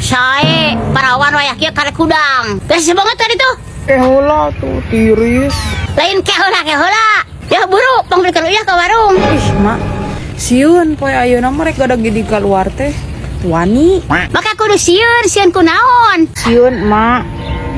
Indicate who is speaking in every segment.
Speaker 1: Sae, parawan wayah kieu karek hudang. Beres banget tadi tuh.
Speaker 2: Eh heula tuh tiris.
Speaker 1: Lain ke heula ke heula. Ya buru, pangbeulikeun uyah ka warung.
Speaker 2: Ih, mak. Sieun poe ayeuna mah rek gadag gede keluar teh. Wani.
Speaker 1: Maka kudu sieun, sieun kunaon?
Speaker 2: Sieun, mak.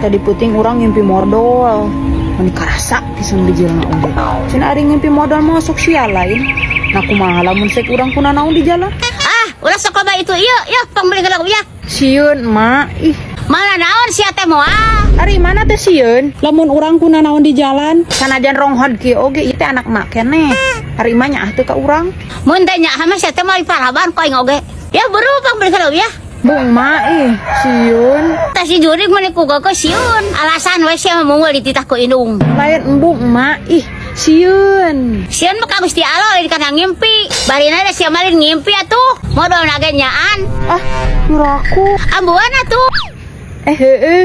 Speaker 2: Tadi puting urang ngimpi modol. Meni karasa pisan bijilna oge. Cenah ari ngimpi modal mah sok sia lain. Nah kumaha lamun sek urang kunanaon di jalan?
Speaker 1: Ah, ulah sok loba itu ieu, yeuh pangbeulikeun uyah.
Speaker 2: Sieun, mak. Ih,
Speaker 1: Mana naon sia teh moal?
Speaker 2: ari mana teh sieun? Lamun urang kunanaon di jalan, sanajan ronghod kieu oge ieu teh anak mak keneh. Ari mah nyaah teu ka urang.
Speaker 1: Mun teh nyaah mah sia teh moal paraban ku aing oge. Ya buru pangbeulikeun uyah.
Speaker 2: Bung mak ih, sieun.
Speaker 1: Tah si jurig mah ku geukeun sieun. Alasan we sia mah mungul dititah ku indung.
Speaker 2: Lain embung mak ih, sieun.
Speaker 1: Sieun mah ka Gusti Allah lain kana ngimpi. Barina da sia mah lain ngimpi atuh. Modol nage nyaan.
Speaker 2: Ah, piraku.
Speaker 1: Ambuan atuh.
Speaker 2: Eh heeh.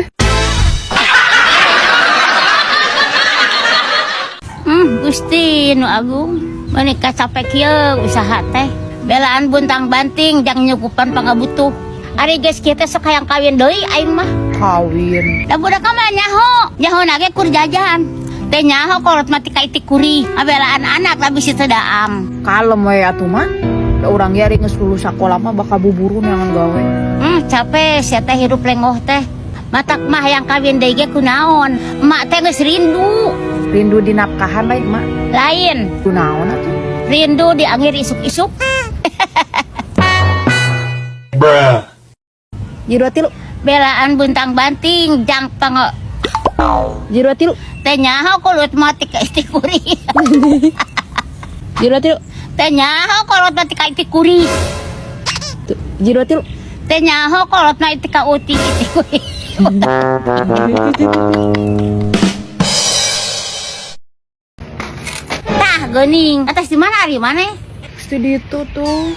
Speaker 1: Gusti nu agung. Meuni capek kieu usaha teh. Belaan buntang banting jang nyukupan pangabutuh. Ari geus kieu teh sok hayang kawin deui aing mah.
Speaker 2: Kawin.
Speaker 1: Da budak mah nyaho, nyaho nage kur jajan. Teh nyaho kolot mati ka itik kuri. Ngabelaan anak tapi si teu daam.
Speaker 2: Kalem we atuh mah. Da urang ge ari geus lulus sakola mah bakal buburu neangan gawe.
Speaker 1: Capek sia teh hirup lengoh teh. Matak mah hayang kawin deui ge kunaon. Emak teh geus rindu.
Speaker 2: Rindu dinafkahan lain mak.
Speaker 1: Lain,
Speaker 2: Kunaon atuh?
Speaker 1: rindu diangir isuk-isuk.
Speaker 3: Bruh.
Speaker 2: Ji dua tilu.
Speaker 1: Belaan buntang banting jang pango
Speaker 2: Ji dua tilu.
Speaker 1: teh nyaho kolot mati ka itik kuri.
Speaker 2: Ji dua tilu.
Speaker 1: Teh nyaho kolot mati ka itik kuri.
Speaker 2: Tuh, ji dua tilu.
Speaker 1: Teh nyaho kolot na itik ka uti itik kuri. Tah geuning, atas di mana ari maneh?
Speaker 2: Pasti ditu tuh.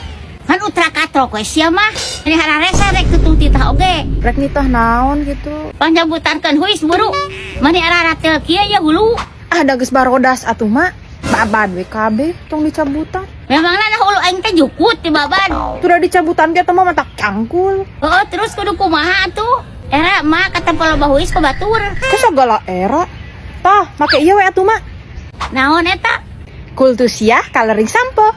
Speaker 1: Kan utra katrok we sia mah. Ini hararesa rek tutuh titah oge.
Speaker 2: Rek nitah naon gitu.
Speaker 1: Panjambutankeun huis buru. Mani araratel kieu ya hulu.
Speaker 2: Ah, da geus barodas atuh mak. Babad we kabeh tong dicabutan.
Speaker 1: Memangna nah hulu aing teh jukut di babad.
Speaker 2: Sudah dicabutan ge teh mah matak cangkul.
Speaker 1: Oh, terus kudu kumaha atuh? Era mah kata loba huis ka batur.
Speaker 2: Kok segala era? Tah, make ieu we atuh mak.
Speaker 1: Naon eta?
Speaker 2: Kultusiah coloring sampo.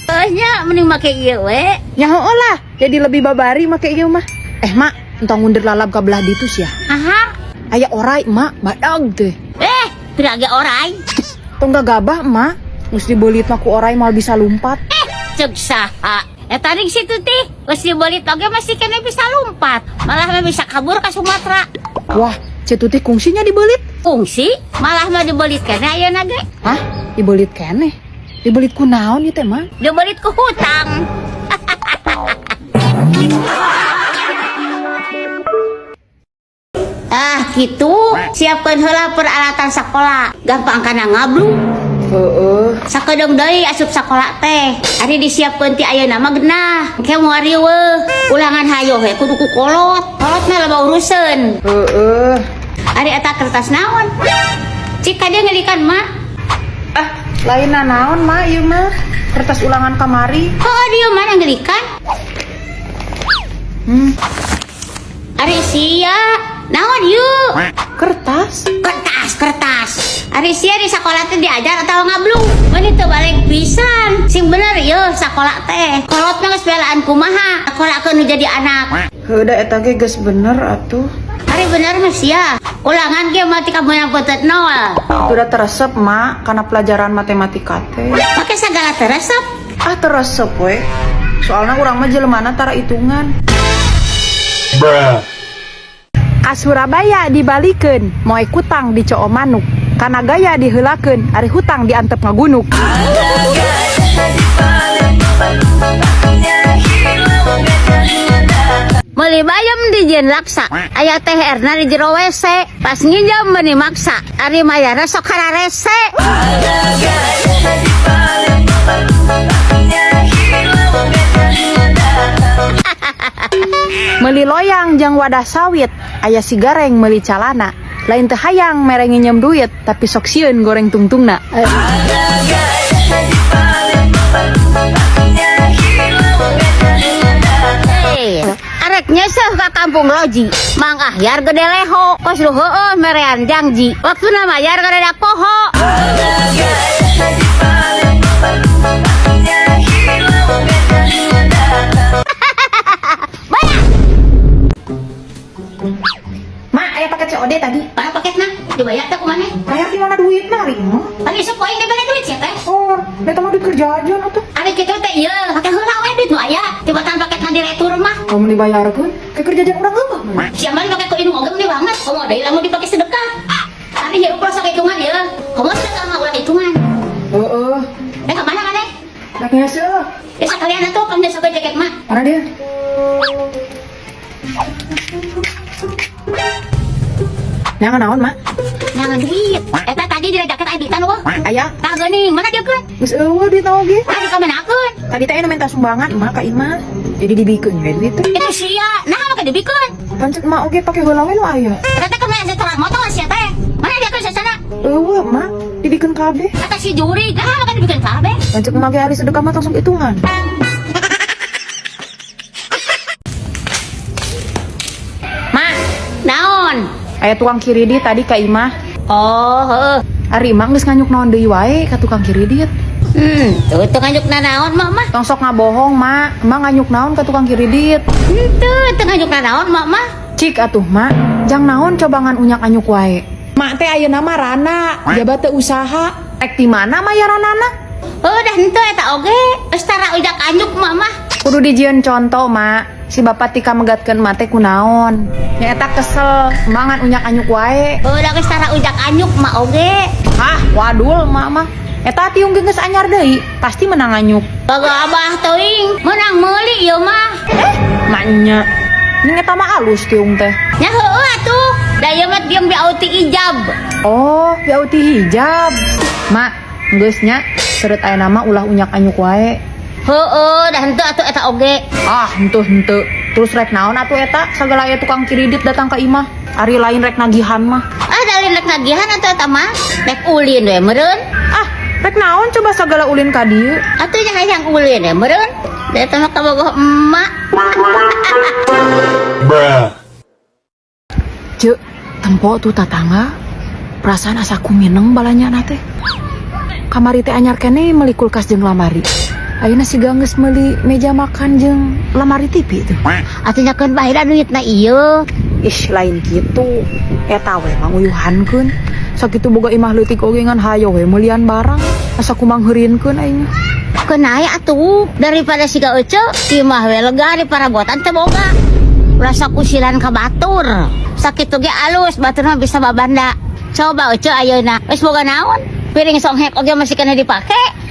Speaker 1: Eh nya mending make ieu we.
Speaker 2: Nyaho lah, jadi lebih babari make ieu mah. Eh mak, entong ngundir lalab ka belah ditu sia.
Speaker 1: Aha.
Speaker 2: Aya orai mak, badag teh.
Speaker 1: Eh, teu ge orai.
Speaker 2: Tong gagabah mak, geus dibeulit mah ku orai moal bisa lumpat.
Speaker 1: Eh, ceuk saha? Eta ring situ teh, geus dibeulit oge masih kene bisa lumpat. Malah mah bisa kabur ka Sumatera.
Speaker 2: Wah, cetu teh kungsinya dibeulit.
Speaker 1: Kungsi, malah mah dibeulit kene ayeuna ge.
Speaker 2: Hah? Dibeulit keneh? Dibeulit ku naon ieu teh mak?
Speaker 1: Dibeulit ku hutang. Ah, gitu. Siapkeun heula peralatan sakola. Gampang kana ngablu.
Speaker 2: Heeh.
Speaker 1: Sakedeung deui asup sakola teh. Ari disiapkeun ti ayeuna mah genah. Engke moal riweuh. Ulangan hayo we kudu ku kolot. Kolot mah loba uruseun.
Speaker 2: Heeh.
Speaker 1: Ari eta kertas naon? Cik ka dieu ngelikan mak.
Speaker 2: Ah, lain naon mak ieu mah? Kertas ulangan kamari.
Speaker 1: Oh, dia mana ngelikan? Ari sia, naon yuk?
Speaker 2: Kertas?
Speaker 1: Kertas, kertas. Ari sia di sekolah teh diajar atau ngablu? Meni teu balik pisan. Sing bener yeuh sakola teh. Kolot mah geus belaan kumaha? Sakolakeun nu jadi anak.
Speaker 2: Heuh da eta ge geus bener atuh.
Speaker 1: Ari bener mah sia. Ulangan ge mah tika meunang peuteut nol.
Speaker 2: Udah teresep mak karena pelajaran matematika teh.
Speaker 1: Make sagala teresep.
Speaker 2: Ah teresep we. Soalna urang mah jelemana tara hitungan.
Speaker 3: Bruh.
Speaker 2: Ka Surabaya dibalikeun, moe kutang di coo manuk. Kana gaya diheulakeun, ari hutang diantep ngagunuk.
Speaker 1: Meuli bayam di jieun laksa, aya teh erna di jero WC, pas nginjem meuni maksa, ari mayarna sok hararese.
Speaker 2: Meuli loyang jeung wadah sawit, aya si gareng meuli calana. Lain teu hayang mere nginjem duit, tapi sok sieun goreng tungtungna.
Speaker 1: Arek nyeseh ka Kampung Loji. Mang Ahyar gede leho, kos lu heueuh merean jangji. Waktuna mayar gede poho. Banyak.
Speaker 2: Mak, aya paket COD tadi.
Speaker 1: Mana paketna? Dibayar teh ku maneh?
Speaker 2: Bayar di mana duit na ari mah?
Speaker 1: Pan isuk poing dibere duit sia teh.
Speaker 2: Oh, eta mah duit kerja aja atuh.
Speaker 1: Ari kitu teh ieu, pake heula we duit nu aya. Tibatan paketna diretur mah.
Speaker 2: Kamu dibayarkeun, ke kerja jajan urang eueuh.
Speaker 1: Sia mah dipake ku indung oge meni banget. Komo deui lamun dipake sedekah. Ari ieu ukur sok hitungan ieu. Komo sedekah mah ulah hitungan.
Speaker 2: Heeh.
Speaker 1: Eh ka mana maneh?
Speaker 2: Rek ngeuseuh.
Speaker 1: Ya sakalian atuh kamu sok jaket mah.
Speaker 2: Mana dia? Nyangan naon, Mak?
Speaker 1: Nyangan duit. Eta tadi di jaket aya duitan eueuh.
Speaker 2: Aya,
Speaker 1: Tah geuning, mana dia keun?
Speaker 2: geus eueuh duit oge.
Speaker 1: Tah dikamenakeun.
Speaker 2: Tadi teh anu minta sumbangan emak ka imah. Jadi dibikeun we duit teh.
Speaker 1: Itu sia, nah make dibikeun.
Speaker 2: Pancet emak oge pake heula we nu aya.
Speaker 1: Eta teh kemana setelah motor sia teh? Mana dia keun sasana?
Speaker 2: Eueuh, Mak, dibikeun kabeh.
Speaker 1: Eta si juri, nah make dibikeun kabeh.
Speaker 2: Pancet emak ge ari sedekah mah langsung hitungan. Mak,
Speaker 1: Naon?
Speaker 2: aya tukang kiridit tadi ka imah.
Speaker 1: Oh, heueuh.
Speaker 2: Ari emak geus nganyuk naon deui wae ka tukang kiridit.
Speaker 1: Tuh teu nganyuk nanaon mah mah.
Speaker 2: Tong sok ngabohong, Mak. Emak nganyuk naon ka tukang kiridit.
Speaker 1: Henteu, teu nganyuk nanaon mah mah.
Speaker 2: Cik atuh, Mak. Jang naon cobangan unyak anyuk wae. Mak teh ayeuna mah rana, jabat teu usaha. Rek di mana mayaranana?
Speaker 1: Heuh, dah henteu eta oge. Geus tara ujak anyuk mah mah.
Speaker 2: Kudu dijieun contoh, Mak. Si bapak tika megatkeun emak teh kunaon. Nya eta kesel, emak ngan unyak anyuk wae.
Speaker 1: Heuh, dah geus tara ujak anyuk mah oge.
Speaker 2: Hah, wadul emak mah. Eta tiung ge geus anyar deui, pasti menang anyuk.
Speaker 1: Baga abah teuing, meunang meuli ieu mah.
Speaker 2: Maknya. Ning eta mah alus tiung teh.
Speaker 1: Nya heueuh atuh. Da ieu mah tiung biauti ijab.
Speaker 2: Oh, biauti hijab. Mak, geus nya seureut ayeuna mah ulah unyak anyuk wae.
Speaker 1: Heueuh, dah henteu atuh eta oge.
Speaker 2: Ah, henteu henteu. Terus rek naon atuh eta sagala aya tukang kiridit datang ka imah. Ari lain rek nagihan mah.
Speaker 1: Ah, da lain rek nagihan atuh eta mah. Rek ulin we meureun.
Speaker 2: Ah, rek naon coba sagala ulin ka dieu.
Speaker 1: Atuh nya hayang ulin we meureun. Da eta mah kabogoh emak.
Speaker 3: Bruh.
Speaker 2: Cek, tempo tuh tatangga. Perasaan asa kumineng balanya na teh. Kamari teh anyar kene meuli kulkas jeung lamari. Ayeuna siga geus meuli meja makan jeung lamari TV tuh.
Speaker 1: Atuh nyakeun bae da duitna ieu.
Speaker 2: Ih, lain kitu. Eta we manguyuhankeun. Sakitu boga imah leutik oge ngan hayo we meulian barang. Asa kumangheurinkeun aing mah.
Speaker 1: Keun aya atuh daripada siga ece, imah we lega di parabotan teh boga. Ulah sok usiran ka batur. Sakitu ge alus batur mah bisa babanda. Coba ece ayeuna geus boga naon? Piring songhek oge masih kena dipake.